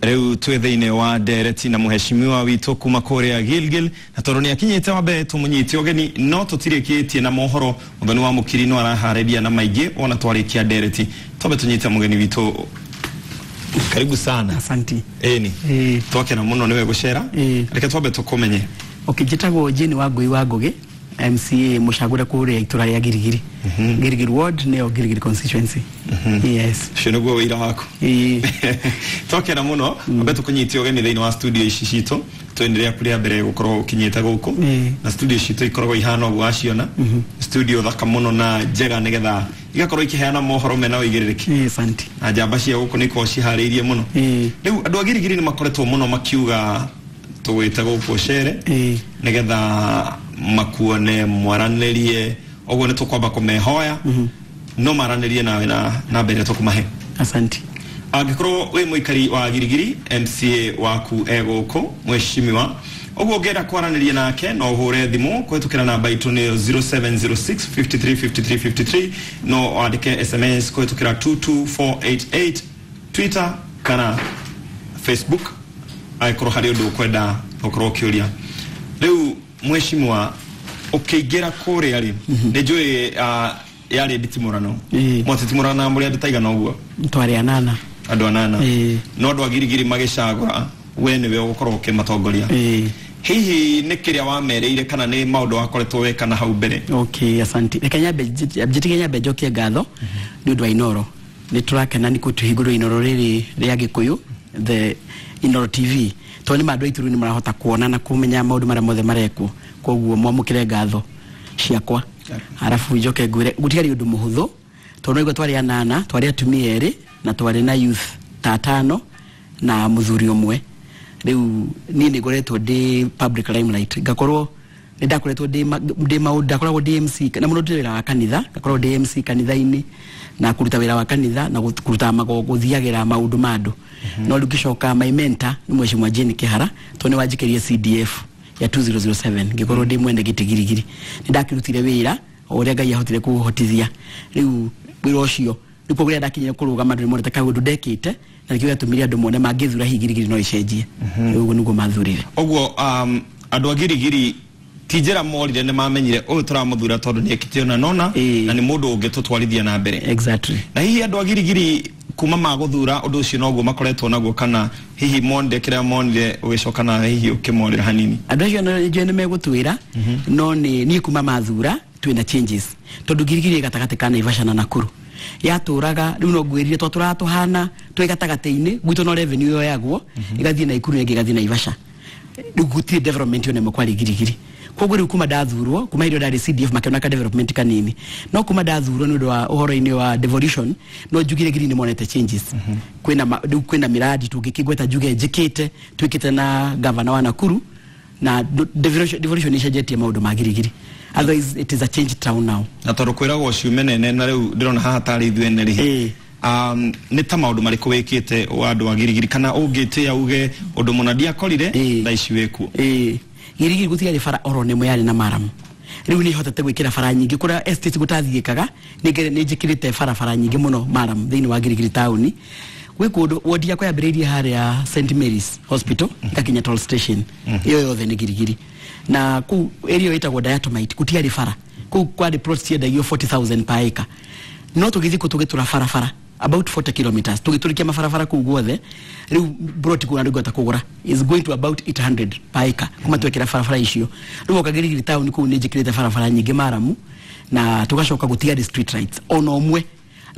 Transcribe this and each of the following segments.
Rĩu twĩ thĩinĩ wa ndereti na mũheshimiwa witũ kuma kũrĩa Gilgil, na tondũ nĩ akinyĩte wa mbere tũmũnyite ũgeni, no tũtirĩkĩtie na mohoro. Mũthoni wa Mũkiri no araharĩria na maingĩ wona twarĩkia ndereti. Twambe tũnyite mũgeni witũ, karibu sana. Asante. Ĩni. Twakena mũno nĩwe gũcera. Reke twambe tũkũmenye. Okay, njĩtagwo Jane Wangui wa Ngũgĩ, MCA mũcagũre kũrĩa itũra rĩa Girigiri. Girigiri ward nĩyo Girigiri constituency. Yes. Ũcio nĩguo wĩra waku. Ĩĩ. Twakena mũno. Ambe tũkũnyite ũgeni thĩinĩ wa studio ici citũ. Twĩ rĩaku rĩa mbere gũkorwo ũkinyĩte gũkũ, na studio citũ ikoragwo ihana ũguo waciona, studio thaka mũno na njega, nĩgetha igakorwo ikĩheana mohoro mena ũigĩrĩrĩki. Asante. Na njamba cia gũkũ nĩ ikoragwo ciharĩirie mũno. Rĩu andũ a Girigiri nĩ makoretwo mũno makiuga tũgwĩte gũkũ ũcere nĩgetha makuone, mwaranĩrie. Ũguo nĩ tũkwamba kũmehoya no maranĩrie nawe na mbere tũkũmahe. Asante. Angĩkorwo wĩ mũikari wa Girigiri, MCA waku e gũkũ, mheshimiwa, ũguo ũngĩenda kwaranĩria nake no ũhũre thimũ kũhĩtũkĩra namba itũ nĩyo 0706 53 53 53, no wandĩke SMS kũhĩtũkĩra 22488, Twitter kana Facebook, angĩkorwo harĩ ũndũ ũkwenda gũkorwo ũkĩũria. Rĩu mheshimiwa, ũkĩingĩra kũrĩa rĩ, nĩ njũĩ yarĩ nditimũrano. Mwatitimũrana mũrĩ andũ taigana ũguo? Twarĩ anana. Andũ anana. Ĩĩ. No andũ a Girigiri magĩcagũra we nĩwe ũgũkorwo ũkĩmatongoria. Hihi nĩ kĩrĩa wamerĩire kana nĩ maũndũ wakoretwo weka na hau mbere? Okay, asante. Reke nyambe njĩtige, nyambe njokie ngatho nĩ ũndũ wa Inoro. Nĩ tũrakena nĩ kũtũhingũrĩra Inoro rĩrĩ rĩa Gĩkũyũ, the Inoro TV, tondũ nĩ ma andũ aitũ rĩu nĩ marahota kuona na kũmenya maũndũ marĩa mothe marekwo. Koguo mwamũkĩre ngatho ciakwa. Arabu njoke ngwĩre gũtiarĩ ũndũ mũhũthũ, tondũ naigua twarĩ anana, twarĩ atumia erĩ na twarĩ na youth ta atano na mũthuri ũmwe. Rĩu niĩ nĩ ngoretwo ndĩ public limelight, ngakorwo nĩ ndakoretwo ndĩ maũndũ, ndakoragwo ndĩ MC na mũno ndĩ wĩra wa kanitha, ngakorwo ndĩ MC kanitha-inĩ na kũruta wĩra wa kanitha na kũruta gũthiagĩra maũndũ ma andũ. No rĩu ngĩcoka, my mentor nĩ mheshimiwa Jane Kĩhara, tondũ nĩ wanjikĩrie CDF ya 2007, ngĩkorwo ndĩ mwene gĩtĩ Girigiri. Nĩ ndakĩrutire wĩra o ũrĩa Ngai ahotire kũhotithia. Rĩu wĩra ũcio rĩu kũrĩa ndakinyire kũrũgama, andũ nĩmonete kaũndũ ndekĩte, na nĩkĩo gĩatũmire andũ mone mangĩthura hihi Girigiri no ĩcenjie. Rĩu ũguo nĩguo mathurire. Ũguo andũ a Girigiri ti njĩra morire, nĩ mamenyire ũyũ tũramũthura tondũ nĩ ekĩte ona nona na nĩ mũndũ ũngĩtũtwarithia na mbere. Exactly. Na hihi andũ a Girigiri kuma magũthura, ũndũ ũcio noguo makoretwo naguo, kana hihi monire kĩrĩa monire ũgĩcoka na hihi ũkĩmorĩra hanini? Andũ acio njũĩ nĩ megũtwĩra, no nĩ niĩ kuma mathura twĩna changes, tondũ Girigiri ĩ gatagatĩ ka Naivasha na Nakuru. Yatũraga rĩu no ngwĩrire twatũraga tũhana twĩ gatagatĩ-inĩ gwitũ, no revenue yoyagwo ĩgathiĩ Naikuru na ĩngĩ ĩgathiĩ Naivasha. Rĩu gũtirĩ development yona ĩmwe kwarĩ Girigiri. Koguo rĩu kuma ndathurwo, kuma hĩndĩ ĩyo ndarĩ CDF, makĩona ka development kanini, no kuma ndathurwo nĩ ũndũ wa ũhoro-inĩ wa devolution, no njugire Giri nĩ monete changes. Kwĩna rĩu kwĩna miradi tũngĩkĩgweta njuge njĩkĩte, twĩkĩte na gavana wa Nakuru, na devolution nĩ ĩcenjetie maũndũ ma Girigiri. Otherwise it is a change town now. Na tondũ kwĩragwo ciume nene, na rĩu ndĩrona haha tarĩ ithuĩ ene rĩ, nĩ ta maũndũ marĩkũ wĩkĩte wa andũ a Girigiri, kana ũngĩtĩa uge ũndũ mũna ndiakorire thaa ici wĩkuo? Ĩĩ, Girigiri gũtiarĩ bara oro nĩmwe yarĩ na maramu. Rĩu nĩ hotete gwĩkĩra bara nyingĩ kũrĩa estate gũtathiĩkaga. Nĩ njĩkĩrĩte barabara nyingĩ mũno maramu thĩinĩ wa Girigiri taũni. Gwĩ kũndũ wodi yakwa yambĩrĩirie harĩa St Mary's Hospital ĩgakinya toll station, ĩyo yothe nĩ Girigiri. Na kũu area ĩyo ĩtagwo Diatomite gũtiarĩ bara. Kũu kwarĩ plots ciendagio 40,000 per acre, no tũgĩthiĩ kũ tũgĩtũra barabara about 40 kilometers, tũgĩtũrĩkia mabarabara kũu guothe. Rĩu plot kũu andũ ngota kũgũra is going to about 800 per acre kuma twekĩra barabara icio. Rĩu oka Girigiri town kũu nĩ njĩkĩrĩte barabara nyingĩ maramu, na tũgacoka gũtiarĩ street lights ona ũmwe.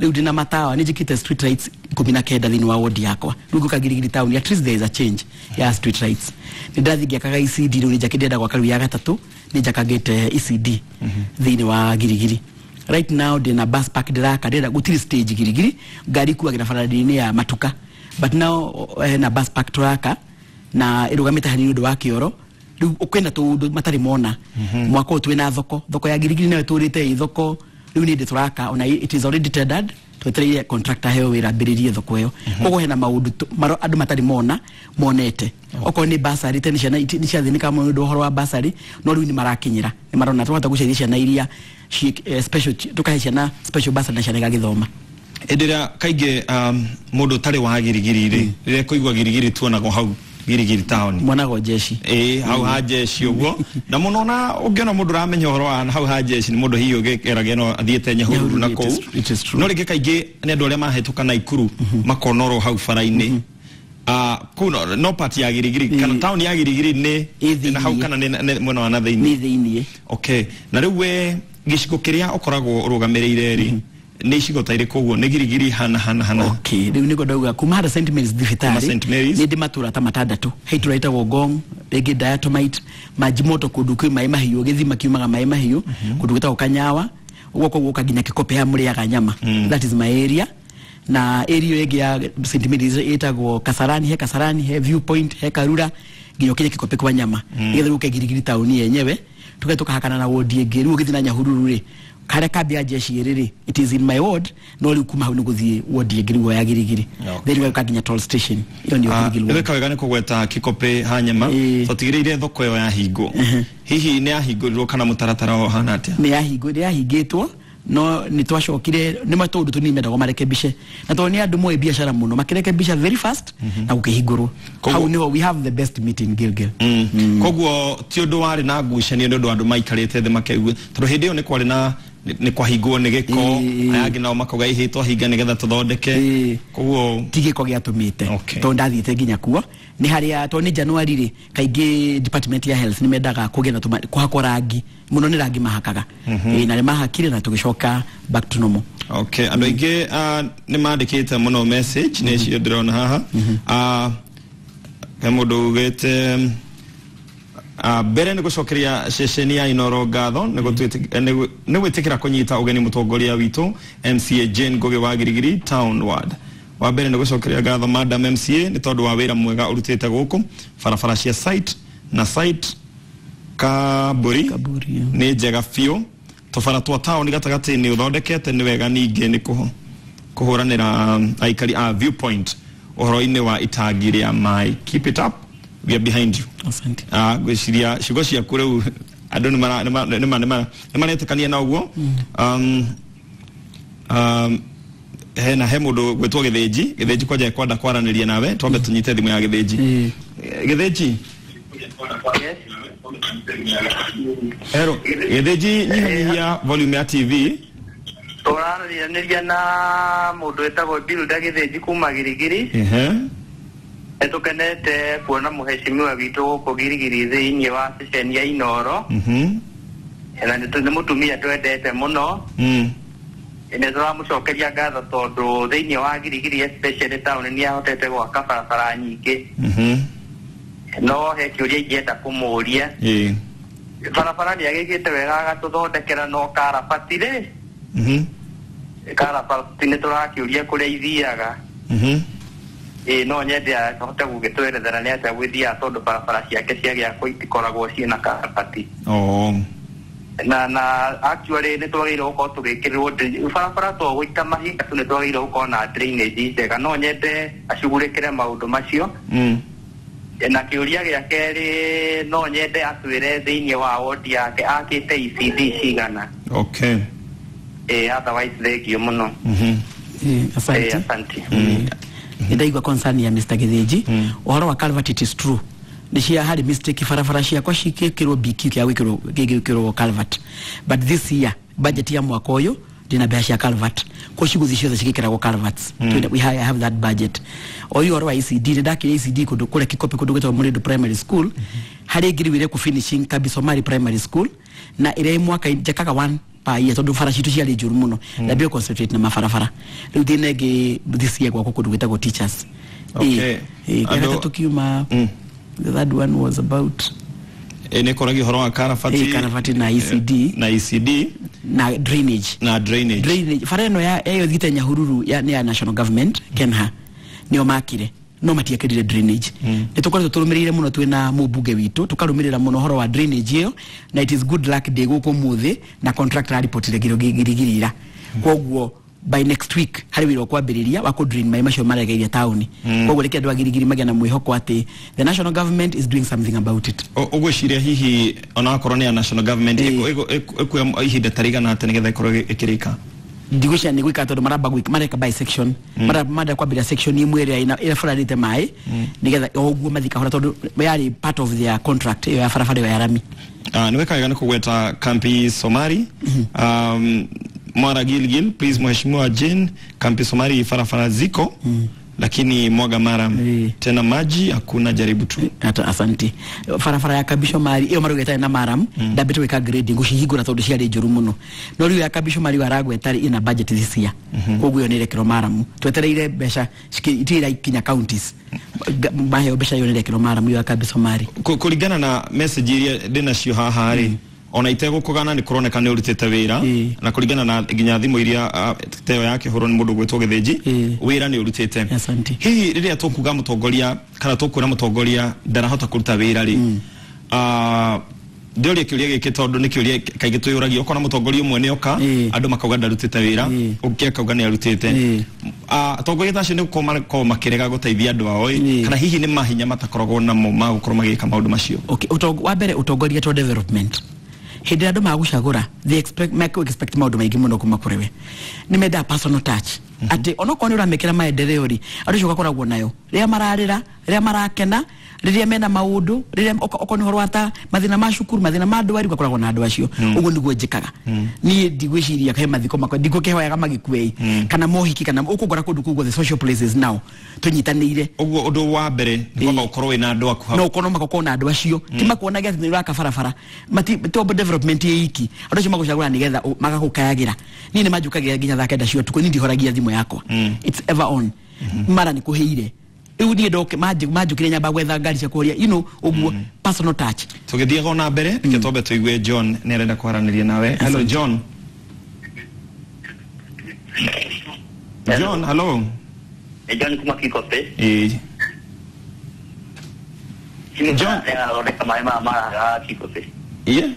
Rĩu ndĩna matawa, nĩ njĩkĩte street lights 19 thĩinĩ wa wodi yakwa. Rĩu ngũka Girigiri town, at least there is a change ya street lights. Nĩ ndathiĩ ngĩakaga ECD. Rĩu nĩ njakĩ ndĩrenda gwaka rĩu ya gatatũ, nĩ njakagĩte ECD thĩinĩ wa Girigiri. Right now ndĩna bus park ndĩraka, ndĩrenda, gũtirĩ stage Girigiri, ngari ikuagĩra barabara-inĩ ya matuka, but now na bus park tũraka na ĩrũgamĩte hanini ũndũ wa kĩoro. Rĩu kwĩna tũũndũ matarĩ mona. Mwaka ũyũ twĩna thoko, thoko ya Girigiri nayo ĩtũrĩte ĩ thoko. Rĩu nĩ ndĩ tũraka, ona it is already tendered, twetereire contractor heo wĩra ambĩrĩrie thoko ĩyo. Koguo hena maũndũ andũ matarĩ mona monete. Okorwo nĩ bursary, tene ciana nĩ ciathĩnĩkaga mũno nĩ ũndũ wa ũhoro wa bursary, no rĩu nĩ marakinyĩra, nĩ marona twahota gũceria ciana iria special, tukahe ciana special bursary na ciana igagĩthoma. Hĩndĩ ĩrĩa kaingĩ mũndũ ũtarĩ wa Girigiri rĩ, rĩrĩa kũigua Girigiri tuonagwo hau Girigiri town. Mwanagwo jeshi. Ĩĩ, hau ha jeshi ũguo. Na mũno na ũngĩona mũndũ ũramenya ũhoro wa hau ha jeshi nĩ mũndũ hihi ũgĩkeragia no athiĩte Nyahururu na kũu. It is true. No rĩngĩ kaingĩ nĩ andũ arĩa mahĩtũka Naikuru makonorwo hau bara-inĩ. Kũu no part ya Girigiri kana town ya Girigiri nĩ Ĩ thĩiniĩ. na hau kana nĩ mwena wa na thĩiniĩ? Nĩ thĩiniĩ. Okay, na rĩu we gĩcigo kĩrĩa ũkoragwo ũrũgamĩrĩire rĩ nĩ icigo ta irĩkũ ũguo? Nĩ Girigiri hana hana hana? Okay, rĩu nĩguo ndauga kuma harĩa St Mary's Kuma thibitarĩ St. Mary's. nĩ ndĩ matũra ta matandatũ. He itũra rĩtagwo Ngong, rĩngĩ Diatomite, Majimoto, kũndũ kwĩ maĩ mahiũ, gĩthima kiumaga maĩ mahiũ, kũndũ gwĩtagwo Kanyawa, ũguo koguo ũka nginya Kĩkope harĩa mũrĩaga nyama. That is my area. Na area ĩyo ĩngĩ ya St Mary's ĩtagwo Kasarani, he Kasarani, he Viewpoint, he Karura, nginya ũkinye Kĩkope kwa nyama. Nĩgetha rĩu ũke Girigiri taũni yenyewe, tuge tukahakana na ward ĩngĩ. Rĩu ũgĩthiĩ na Nyahururu rĩ, harĩa kambi ya jeshi ĩrĩ rĩ, it is in my ward, no rĩu kuma hau nĩ gũthiĩ ward ĩngĩ rĩu ya Girigiri. Okay. Then ũgĩũka nginya toll station. Ĩyo nĩyo Girigiri ward. Wĩka wega nĩ kũgweta Kĩkope ha nyama. Twatigĩrĩire thoko ĩyo yahingwo. Hihi nĩ yahingũrirwo kana mũtaratara ũhana atĩa? Nĩ yahingĩtwo, no nĩ twacokire nĩ matũndũ tũnini mendagwo marekebishe, na tondũ nĩ andũ moĩ biacara mũno makĩrekebisha very fast na gũkĩhingũrwo. Hau nĩho we have the best meeting Gilgil. Koguo ti ũndũ warĩ na ngucanio nĩ ũndũ andũ maikarĩte thĩ makeigua, tondũ hĩndĩ ĩyo nĩ kwarĩ na nĩ kwahingwo nĩ gĩko, aya angĩ nao makauga ĩhĩ twahinga nĩgetha tũthondeke. Koguo ti gĩko gĩatũmĩte, Okay. tondũ ndathiĩte nginya kuo nĩ harĩa, tondũ nĩ January rĩ, kaingĩ department ya health nĩ mendaga kũgĩa na kũhakwo rangi mũno, nĩ rangi mahakaga. Ĩĩ, na nĩ mahakire na tũgĩcoka back to normal. Okay, andũ aingĩ nĩ mandĩkĩte mũno message nĩ icio ndĩrona haha. He mũndũ ugĩte, mbere nĩ gũcokeria ceceni ya Inoro ngatho nĩ gwĩtĩkĩra kũnyita ũgeni mũtongoria witũ MCA Jane Ngugi wa Girigiri Town Ward. Wa mbere nĩ gũcokeria ngatho Madam MCA nĩ tondũ wa wĩra mwega ũrutĩte gũkũ barabara cia site na site Kaburi. Kaburi, yeah. Nĩ njega biũ, tũbara twa taũni gatagatĩ nĩ ũthondekete nĩ wega, ningĩ nĩ kũhũranĩra aikari a Viewpoint ũhoro-inĩ wa itangi rĩa maĩ. Keep it up, we are behind you. Asante. Ngwĩciria ciugo ciaku rĩu andũ nĩ maretĩkania na ũguo. Hena he mũndũ gwĩtwo Gĩthĩnji. Gĩthĩnji kwanja ekwenda kwaranĩria nawe, twambe tũnyite thimũ ya Gĩthĩnji. Gĩthĩnji. Hero Gĩthĩnji, nyihanyihia volume ya TV. Tũraranĩria na mũndũ wĩtagwo Bilda Gĩthĩnji kuma Girigiri. Nĩ tũkenete kuona mũheshimiwa witũ gũkũ Girigiri thĩinĩ wa ceceni ya Inoro. Na nĩ mũtumia twendete mũno. Nĩ tũramũcokeria ngatho tondũ thĩinĩ wa Girigiri, especially town, nĩ ahotete gwaka barabara nyingĩ. No he kĩũria ingĩenda kũmũria. Barabara nĩ agĩkĩte wega agatũthondekera, no karabati rĩ, karabati nĩ tũrakĩũria kũrĩa ithiaga. Ĩĩ, no nyende ahote gũgĩtwerethera nĩ atĩa gwĩthiaga, tondũ barabara ciake cia gĩakwo itikoragwo ciĩna karabati. Na actually nĩ twagĩrĩirwo gũkorwo tũgĩkĩrĩrwo barabara, to gũita mahiga tu, nĩ twagĩrĩirwo gũkorwo na drainage njega. No nyende acugurĩkĩre maũndũ macio. Na kĩũria gĩa kerĩ, no nyende atwĩre thĩinĩ wa wodi yake akĩte ECD cigana. Ĩĩ, otherwise thengio mũno. Asante. Ĩĩ, asante. Nĩ ndaigua concern ya Mr. Gĩthĩnji. Ũhoro wa culvert, it is true nĩ cia harĩ mistake barabara ciakwa cikĩkĩrwo BQ kĩa gwĩkĩrwo gĩgĩkĩrwo culvert, but this year budget ya mwaka ũyũ ndĩna mbeca cia culvert ko cigũthiĩ ciothe cigĩkĩragwo culverts. We have that budget. O ũyũ ũhoro wa ECD, nĩ ndakire ECD kũndũ kũrĩa Kĩkope, kũndũ gwĩtagwo Mũrĩndũ Primary School, harĩa ĩngĩ rĩu ĩrekwo finishing Kabisomari Primary School, na ĩrĩa mwaka njakaga one per year, tondũ bara citũ ciarĩ njũru mũno. Ndambia concentrate na mabarabara rĩu. Thĩna ĩngĩ this year gwakwo kũndũ gwĩtagwo teachers. Okay. Ĩĩ, kĩa gatatũ kiuma, the third one was about Nĩ kũragia ũhoro wa karabati. Karabati na ECD. Na ECD. Na drainage. Na drainage. Drainage, bara ĩno ya ĩyo thiĩte Nyahururu ya nĩ ya national government, Kenha nĩo makire, no matiekĩrire drainage. Nĩ tũkoretwo tũrũmĩrĩire mũno twĩna mũmbunge witũ, tũkarũmĩrĩra mũno ũhoro wa drainage ĩyo, na it is good luck ndĩ gũkũ ũmũthĩ na contractor aripotire Girigiri ira, koguo by next week harĩ wĩra ũkwambĩrĩria wa kũ drain maĩ macio maregeire taũni. Koguo reke andũ a Girigiri magĩe na mwĩhoko atĩ the national government is doing something about it. Ũgwĩciria hihi onakorwo nĩ ya national government ĩkuoya ihinda ta rĩigana atĩa nĩgetha ĩkorwo ĩkĩrĩka? Ndigwĩciria nĩ gwĩka tondũ maramba gwĩka mareka by section, maramba kwambĩrĩria section imwe ĩrĩa ĩrabararĩte maĩ nĩgetha o ũguo mathiĩ kahora, tondũ yarĩ part of their contract ĩyo ya barabara ĩyo ya rami. Nĩ weka wega nĩ kũgweta Kampi Somari. Mwara Gilgil, please Mheshimiwa Jane, Kampi Somari farafara ziko lakini mwaga mara tena maji hakuna, jaribu tu. Ata asante. Farafara ya Kambi Somari iyo marugeta na maram ndambite gwika grading gucihingura tondu ciarĩ njũru mũno, no rĩu ya Kambi Somari waragweta ina budget this year, koguo yo nĩrekĩrwo maramu, twetereire mbeca itira ikinya counties maheo mbeca yo nĩrekĩrwo maramu ya Kambi Somari. Kũringana na message iria ndĩnacio haha rĩ, ona itegũkũgana nĩ kũroneka nĩ ũrutĩte wĩra, na kũringana na nginya thimũ iria teo yake hũrwo nĩ mũndũ gwĩtwo Gĩthĩnji, wĩra nĩ ũrutĩte. Hihi rĩrĩa tũkuga mũtongoria kana tũkuona mũtongoria ndarahota kũruta wĩra rĩ, ndĩũrie kĩũria gĩkĩ tondũ nĩ kĩũria kaingĩ twĩyũragia, ũkona mũtongoria ũmwe nĩ oka andũ makauga ndarutĩte wĩra, ũngĩ akauga nĩ arutĩte. Atongoria ta acio nĩ gũkorwo makoragwo makĩrega gũteithia andũ ao, kana hihi nĩ mahinya matakoragwo namo ma gũkorwo magĩka maũndũ macio? Okay, wa mbere ũtongoria to development hĩndĩ ĩrĩa andũ magũcagũra they expect expect maũndũ maingĩ mũno kuma kũrĩ we, nĩ mendaga personal touch, atĩ onokorwo nĩ ũramekĩra maendeleo rĩ, andũ acio ũgakoragwo nayo rĩrĩa mararĩra, rĩrĩa marakena, rĩrĩa mena maũndũ, rĩrĩa okorwo nĩ ũhoro wa ta mathĩna ma cukuru, mathĩna ma ndwari, ũgakoragwo na andũ acio. Ũguo nĩguo njĩkaga niĩ, ndigwĩciria he mathiko makwa ndigũkĩhoyaga magĩkue kana mohiki kana ũkũngora kũndũ kũu guothe social places now tũnyitanĩire. Ũguo ũndũ wa mbere nĩ kwamba ũkorwo wĩna andũ aku hau, no ũkorwo makorwo na andũ acio, ti makuonagia atĩ nĩ ũraka barabara, to development ĩ iki, andũ acio magũcagũra nĩgetha magagũkayagĩra. Niĩ nĩ manjũkagĩra nginya thaa 9 cia ũtukũ, niĩ ndihoragia thimũ yakwa, it's ever on, mara nĩ kũhĩire rĩu niĩ ndoke manjũkire nyamba gwetha ngari cia kũhoria, you know, ũguo personal touch. Tũgĩthiaga ona mbere, reke twambe tũigue John nĩ arenda kwaranĩria nawe. Hello John. John, hello. John kuma Kikope. John Kikope. Yeah.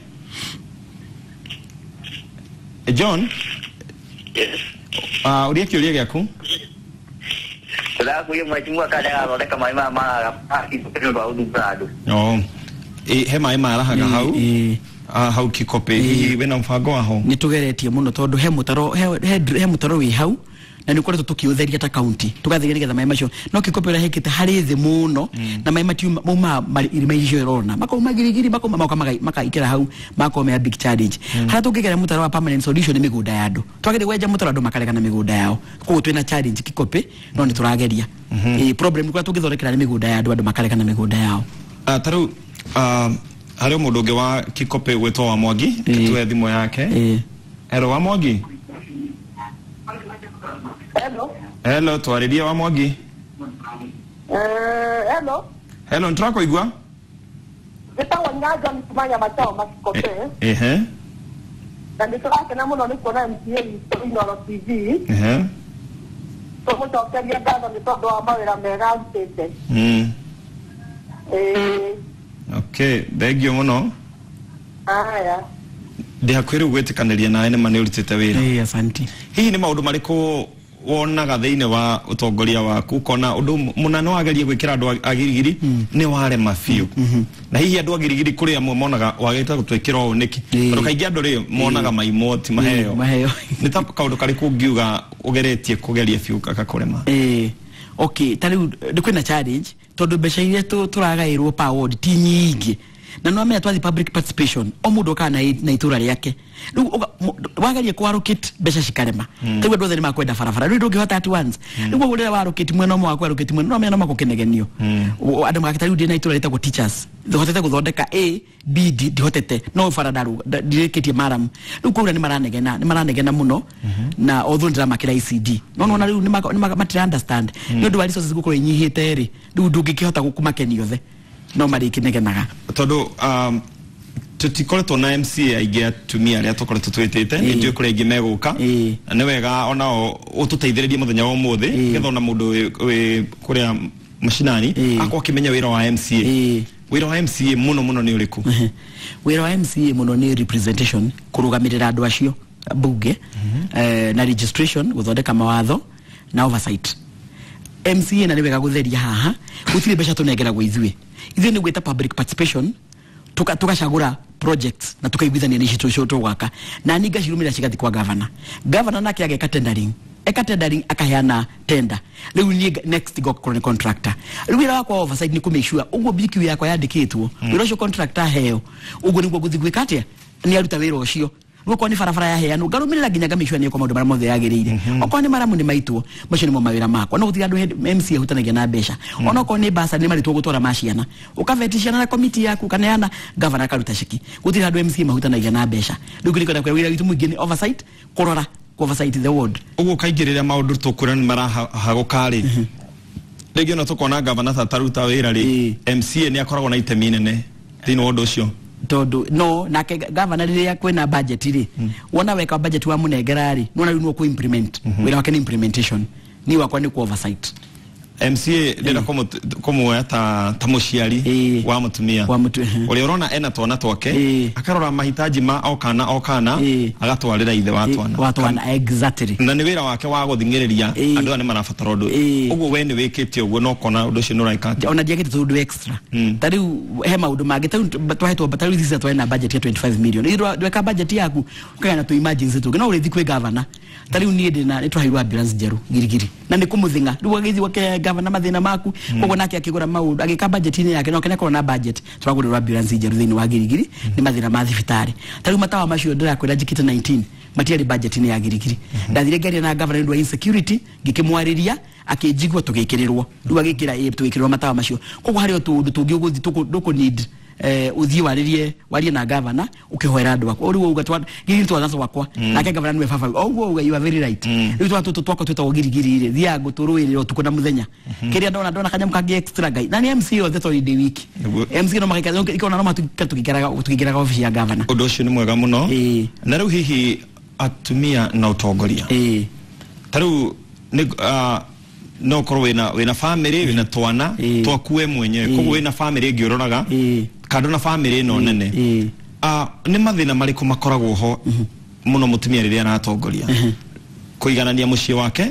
John. Yes. Ũria kĩũria gĩaku. Oh. He maĩ marahaga hau hau Kikope, hihi wĩna mũbango waho? Nĩ tũgeretie mũno tondũ he mũtaro he mũtaro wĩ hau na nĩ ũkoretwo tũkĩũtheria ta county, tũgatheria nĩgetha maĩ macio, no Kikope ũrĩa hekĩte harĩ thĩ mũno na maĩ matiuma maumaga irima icio ĩrona makauma Girigiri makauma magoka makaikĩra hau, makorwo me a big challenge. Harĩa tũngĩgeria mũtaro wa permanent solution nĩ mĩgũnda ya andũ, twagĩrĩire gwenja mũtaro andũ makaregana mĩgũnda yao, koguo twĩna challenge Kikope no nĩ tũrageria. Problem kũrĩa tũngĩthondekera nĩ mĩgũnda ya andũ, andũ makaregana mĩgũnda yao. Ta rĩu harĩ mũndũ ũngĩ wa Kikope gwĩtwo wa Mwangi, tuoe thimũ yake. Hello wa Mwangi. Hello. Hello, twarĩrie wa Mwangi. Hello. Hello, nĩtũrakũigua? Njĩtagwo Nyanja nĩ kuma Nyamachoma Kikope. Ehe. Na nĩtũrakena mũno nĩ kuona MCA witũ Inooro TV. Ehe. Tũmũcokerie ngatho nĩ tondũ wa mawĩra mega arutĩte. Okay, thank you mũno. Aya. Ndĩ hakuhĩ rĩu gwĩtĩkanĩria nawe nĩ ma nĩ ũrutĩte wĩra. Asante. Hihi nĩ maũndũ marĩkũ wonaga thĩinĩ wa ũtongoria waku ũkona ũndũ mũna nĩ wageria gwĩkĩra andũ a Girigiri nĩ warema biũ, na hihi andũ a Girigiri kũrĩ amwe monaga wagĩrĩte gũtwĩkĩra ũũ nĩkĩ? Tondũ kaingĩ andũ rĩ monaga maimwo ti maheo. Nĩ ta kaũndũ karĩkũ ũngiuga ũgeretie kũgeria biũ gakakũrema? Okay, ta rĩu nĩ kwĩna challenge tondũ mbeca iria tũragaĩrwo per ward ti nyingĩ, na no amenya twathi public participation o mũndũ okaga na itũra rĩake, rĩu wageria kũ-allocate mbeca cikarema, rĩu andũ othe nĩ makwenda barabara, rĩu ndũngĩhota at once, rĩu ũguo rĩrĩa wa-allocate mwena ũmwe wa kũ-allocate mwena, no amenya no makũkĩnegenio andũ magakĩta rĩu ndĩ na itũra rĩtagwo teachers, hotete gũthondeka A B D ndihotete, no bara ndirĩkĩtie maram, rĩu kwaura nĩ maranegena mũno, na although ndĩramakĩra ICD no nona rĩu matira understand nĩ ũndũ wa resources gũkorwo inyihĩte rĩ, rĩu ndũngĩkĩhota kũmakenia othe no marĩkĩnegenaga. Tondũ tũtikoretwo na MCA aingĩ atumia arĩa tũkoretwo twĩtĩte, nĩ njũĩ kũrĩ aingĩ megũka, na nĩ wega onao ũtũteithĩrĩrie mũthenya wa ũmũthĩ nĩgetha ona mũndũ wĩ kũrĩa mashinani akorwo akĩmenya wĩra wa MCA. Wĩra wa MCA mũno mũno nĩ ũrĩkũ? Wĩra wa MCA mũno nĩ representation, kũrũgamĩrĩra andũ acio bunge, na registration, gũthondeka mawatho na oversight. MCA na nĩ wega gũtheria haha, gũtirĩ mbeca tũnengeragwo ithuĩ, ithuĩ nĩ gwĩta public participation, Tugacagũra projects na tukaiguithania nĩ ici tũgwaka na niĩ ngacirũmĩrĩra cigathiĩ kwa governor. Governor nake ageka tendering, eka tendering akaheana tender. Rĩu niĩ next ngokorwo nĩ contractor. Rĩu wĩra wakwa wa oversight nĩ kũ make sure ũguo BQ yakwa yandĩkĩtwo, wĩra ũcio contractor aheo ũguo nĩguo ngũthiĩ gwĩka atĩa, nĩ aruta wĩra ũcio. Rĩu okorwo nĩ barabara yaheanwo ngarũmĩrĩra nginya ngamake sure nĩekwo maũndũ marĩa mothe yagĩrĩire. Okorwo nĩ maramu nĩ maitwo, macio nĩmo mawĩra makwa. No gũtirĩ andũ MC ahutanagia na mbeca. Ona okorwo nĩ bursary nĩ marĩtwo gũtwara ma ciana, ũkabeti ciana na komiti yaku ũkaneana, governor akaruta ceki. Gũtirĩ andũ MC mahutanagia na mbeca. Rĩu kĩrĩko kwĩra wĩra witũ mũingĩ nĩ oversight, kũrora, oversight the ward. Ũguo kaingĩ rĩrĩa maũndũ tũkwĩra nĩ marahagũka rĩ, rĩngĩ ona tũkona gavana ta taruta wĩra rĩ, MCA nĩ akoragwo na itemi nene thĩinĩ wa ũndũ ũcio. Tondu no nake gavana rĩrĩa kwĩna budget rĩ, wona weka budget wa mũnengera rĩ, nĩwona rĩu nĩwe kũ implement. Wĩra wake nĩ implementation, niĩ wakwa nĩ kũ oversight. MCA ndĩrenda kũmuoya ta mũciari wa mũtumia ũrĩa ũrona ena twana twake, akarora mahitaji ma o kana o kana, agatwarĩra ithe wa twana. Wa twana, exactly. Na nĩ wĩra wake wa gũthing'ĩrĩria andũ aya nĩ marabatara ũndũ. Ũguo we nĩ wĩkĩte ũguo na ũkona ũndũ ũcio nĩ ũraika atĩa? Ona ndiagĩte tũndũ extra. Ta rĩu he maũndũ mangĩ, ta rĩu twahetwo, ta rĩu ithuĩ twarĩ na budget ya 25 million. Ithuĩ ndweka budget yaku ũkagĩa na tũ emergency tũngĩ, no ũrĩthiĩ kwĩ governor. Ta rĩu niĩ ndĩna nĩ twaheirwo ambulance njerũ Girigiri na nĩ kũmũthing'a. Rĩu agĩthiĩ gwake governor mathĩna maku, koguo nake akĩgũra maũndũ, agĩka budget-inĩ yake, no kene korwo na budget tũragũrĩrwo ambulance njerũ thĩinĩ wa Girigiri nĩ mathĩna ma thibitarĩ. Ta rĩu matawa macio ndĩrakwĩra njĩkĩte 19 matiarĩ budget-inĩ ya Girigiri. Ndathire ngĩaria na governor nĩ ũndũ wa insecurity, ngĩkĩmwarĩria akĩnjigua tũgĩkĩrĩrwo. Rĩu agĩkĩra tũgĩkĩrĩrwo matawa macio. Koguo harĩ o tũũndũ tũngĩ ũgũthiĩ ndũkũ need uthie waririe warie na governor ukihoera andu aku uri uga twa gigi twa twa wakwa nake governor niwe baba oguo uga you are very right. Riu twa tutu twakwa twetagwo girigiri ri thia nguturuirira utuku na muthenya kiria ndona kanyamu kangi extra ngai na ni MC othe tori ndi wiki MC no magika ikona no matuika tukigeraga office ya governor. Undu ucio ni mwega muno. Na riu hihi atumia na utongoria ta riu ni no korwo wina family wina twana twakue mwenyewe koguo wina family ĩngĩ ũroraga kando na family ĩno nene nĩ mathĩna marĩkũ makoragwo ho mũno mũtumia rĩrĩa aratongoria kũiganania mũciĩ wake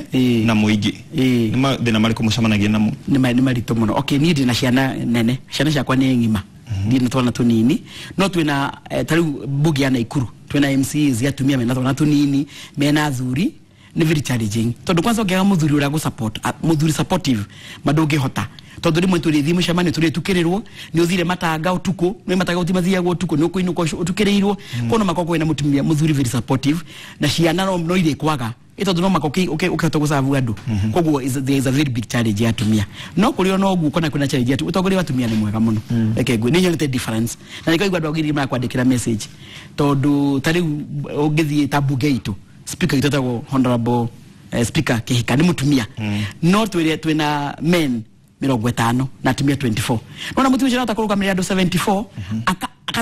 na mũingĩ? Nĩ mathĩna marĩkũ mũcemanagia namo? Nĩ maritũ mũno. Okay, niĩ ndĩna ciana nene, ciana ciakwa nĩ ng'ima, ndirĩ na twana tũnini, no twĩna ta rĩu mbunge ya Naikuru twĩna MCAs atumia mena twana tũnini mena athuri. Ni very challenging tondu kwanza ũngĩaga mũthuri ũrĩa gũ support, mũthuri supportive ma ndũngĩhota tondu rĩmwe tũrĩthiĩ mũcemanio tũrĩtukĩrĩrwo nĩ ũthire matanga ũtukũ nĩ matanga ũtimathiagwo ũtukũ nĩ ũkũinũka ũtukĩrĩirwo kono makoragwo kwĩna mũtumia mũthuri very supportive na ciana no irĩkwaga tondu no mako ũkĩhota gũcabu andũ. Koguo there is a very big challenge ya atumia no kũrĩ ona ũguo kona kwĩna challenge ya ũtongoria wa atumia nĩ mwega mũno. Reke ngwĩ nĩ nyonete difference na nĩkaigua andũ agĩrĩire marakwandĩkĩra message tondu ta rĩu ũngĩthiĩ ta mbunge itũ speaker itotagwo honorable speaker Kihika ni mutumia. No twire twina men 50 na atumia 24. Nona mutumia ucio atakurugamirira andu 74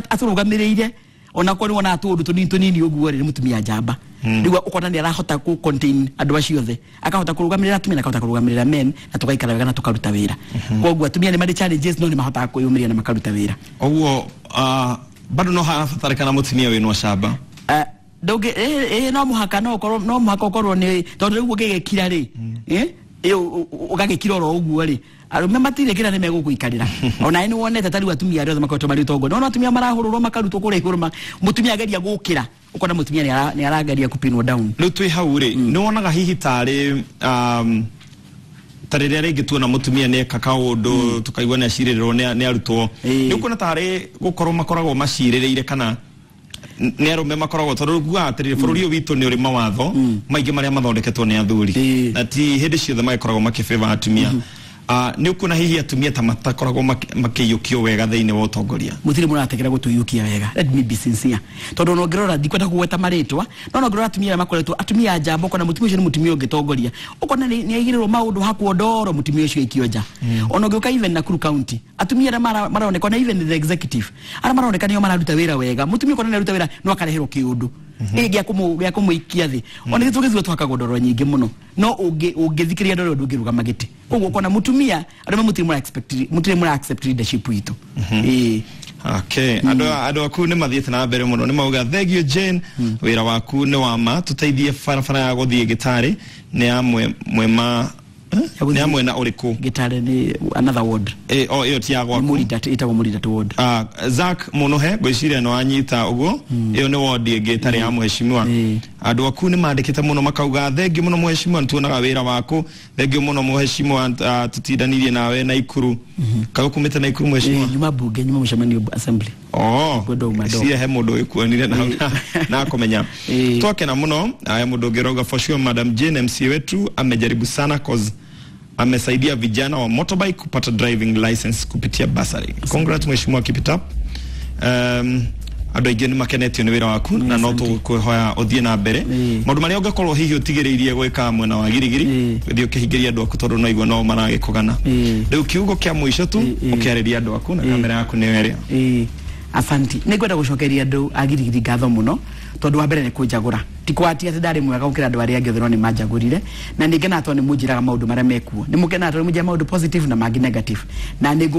aturugamiriire ona ko ni wona tundu tunini tunini uguo ri mutumia njamba. Riu ukona ni arahota ku contain andu acio othe akahota kurugamirira atumia na akahota kurugamirira men na tugaikara wega na tukaruta wira. Koguo atumia ni mari challenges no ni mahotaga kwiyumiria na makaruta wira. Uguo bado no harabatarikana mutumia wina ucamba? Ndũngĩ no mũhaka no ũkorwo no mũhaka ũkorwo nĩ tondũ rĩu ũngĩgĩkira rĩ ũgagĩkira oro ũguo rĩ arũme matirĩ kĩrĩa nĩ megũgũikarĩra. Ona nĩ wonete ta rĩu atumia arĩa othe makoretwo marĩ ũtongoria no atumia marahũrũrwo makarutwo kũrĩa igũrũ mũtumia ageria gũkĩra ũkona mũtumia nĩ arageria kũpinwo down. Rĩu twĩ hau rĩ nĩ wonaga hihi tarĩ ta rĩrĩa rĩngĩ tuona mũtumia nĩ eka kaũndũ tũkaigua nĩ acirĩrĩrwo nĩ arutwo nĩ ũkuona tarĩ gũkorwo makoragwo macirĩrĩire kana nĩ arũme makoragwo tondũ nguga atĩrĩrĩ bũrũri ũyũ witũ nĩ ũrĩ mawatho maingĩ marĩa mathondeketwo nĩ athuri na ti hĩndĩ ciothe magĩkoragwo makĩbĩba atumia. Nĩ ũkuona hihi atumia ta matakoragwo makĩiyũkio wega thĩinĩ wa ũtongoria? Mũtirĩ mũratekera gũtũiyũkia wega, let me be sincere, tondũ ona ũngĩrora ndikwenda kũgweta marĩtwa no ona ũngĩrora atumia arĩa makoretwo atumia a njamba ũkona mũtumia ũcio nĩ mũtumia ũngĩtongoria ũkona nĩ aigĩrĩrwo maũndũ hakwo ndoro mũtumia ũcio aikio nja. Ona ũngĩũka even Nakuru County atumia arĩa maroneka na even the executive arĩa maroneka nĩo mararuta wĩra wega mũtumia ũkona nĩ aruta wĩra no akareherwo kĩũndũ gĩa kũmũikia thĩ. Ona ithuĩ tũgĩthua twakagwo ndoro nyingĩ mũno no ũngĩthikĩrĩria ndoro ndũngĩrũgama gĩtĩ. Koguo ũkona mũtumia arũme mũtirĩ mũra accept leadership itũ. Okay, andũ aku nĩ mathiĩte na mbere mũno nĩ mauga thank you Jane, wĩra waku nĩ wa ma tũteithie barabara ya gũthiĩ gĩtarĩ nĩ ya mwema Nĩ ya mwena ũrĩkũ? Gĩtare nĩ another ward. O ĩyo ti ya gwaku. Mũrinda, ĩtagwo Mũrinda ward. Zack Munuhe ngwĩciria nĩ wanyita ũguo, ĩyo nĩ ward ĩngĩ ĩtarĩ ya mheshimiwa. Andũ aku nĩ mandĩkĩte mũno makauga thengiũ mũno mheshimiwa, nĩ tuonaga wĩra waku, thengiũ mũno mheshimiwa, tutindanirie nawe Naikuru. Kaĩ ũkumĩte Naikuru mheshimiwa? Nyuma bunge, nyuma mũcemanio assembly. Cia he mũndũ ũgĩkuonire na akomenya. Twakena mũno. Aya mũndũ ũngĩ ũrauga for sure Madam Jane MC wetu amejaribu sana cause amesaidia vijana wa motorbike kupata driving license kupitia bursary. Congrats mheshimiwa, keep it up. Andũ aingĩ nĩ makenetio nĩ wĩra waku na no tũkwĩhoya ũthiĩ na mbere. Maũndũ marĩa ũngĩkorwo hihi ũtigĩrĩirie gwĩka mwena wa Girigiri, ũthiĩ ũkĩhingĩria andũ aku tondũ no igua no maragĩkũgana. Rĩu kiugo kĩa mũico tu ũkĩarĩria andũ aku na kamera yaku nĩyo ĩrĩa. Asanti. Nĩ ngwenda gũcokeria andũ a Girigiri ngatho mũno tondũ wa mbere nĩ kũnjagũra. Ti kwatia atĩ ndarĩ mwega gũkĩra andũ arĩa angĩ othe no nĩ manjagũrire, na nĩ ngenaga tondũ nĩ mũnjĩraga maũndũ marĩa mekuo. Nĩ mũkenaga tondũ nĩ mũnjĩraga maũndũ positive na mangĩ negative, na nĩ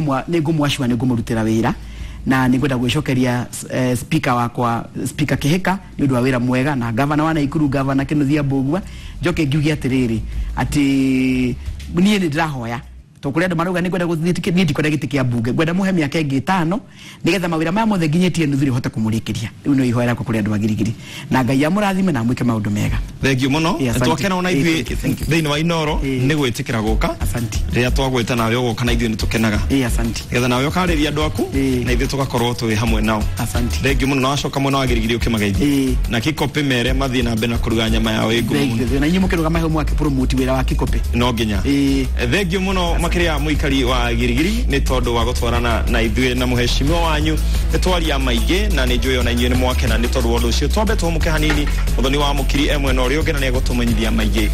ngũmwacua, nĩ ngũmũrutĩra wĩra. Na nĩ ngwenda gwĩcokeria speaker wakwa, Speaker Kihika, nĩ ũndũ wa wĩra mwega, na governor wa Naikuru, Governor Kinuthia Mbugua. Njoke ngiuge atĩrĩrĩ atĩ niĩ nĩ ndĩrahoya tondũ kũrĩ andũ marauga nĩ ngwenda gũthiĩ, niĩ ndikwenda gĩtĩ kĩa mbunge, ngwenda mũhe mĩaka ĩngĩ 5 nĩgetha mawĩra maya mothe nginyĩtie nuthu hote kũmũrĩkĩria. Rĩu nĩ ihoya rĩakwa kũrĩ andũ a Girigiri, na Ngai amũrathime na amwĩke maũndũ mega. Thengiũ mũno. Twakena ona ithuĩ thĩinĩ wa Inooro nĩ gwĩtĩkĩra gũka. Rĩrĩa twagwĩta nawe ũgoka na ithuĩ nĩ tũkenaga. Asanti. Nĩgetha nawe ũkarĩria andũ aku na ithuĩ tũgakorwo twĩ hamwe nao. Asanti. Thengiũ mũno na wacoka mwena wa Girigiri ũkĩmageithie. Na Kikopĩ mere mathiĩ na mbere na kũruga nyama yao ĩ ngumu mũno. Na inyuĩ mũkĩrũgama hau mwake promote wĩra wa Kikopĩ. No nginya. Thengiũ mũno makĩria mũikari wa Girigiri nĩ tondũ wa gũtwarana na ithuĩ na mũheshimiwa wanyu. Nĩ twaria maingĩ na nĩ njũĩ ona inyuĩ nĩ mwakena nĩ tondũ wa ũndũ ũcio. Twambe tũhũmũke hanini, mũthoni wa Mũkiri e mwena ũrĩa ũngĩ na nĩ egũtũmenyithia maingĩ.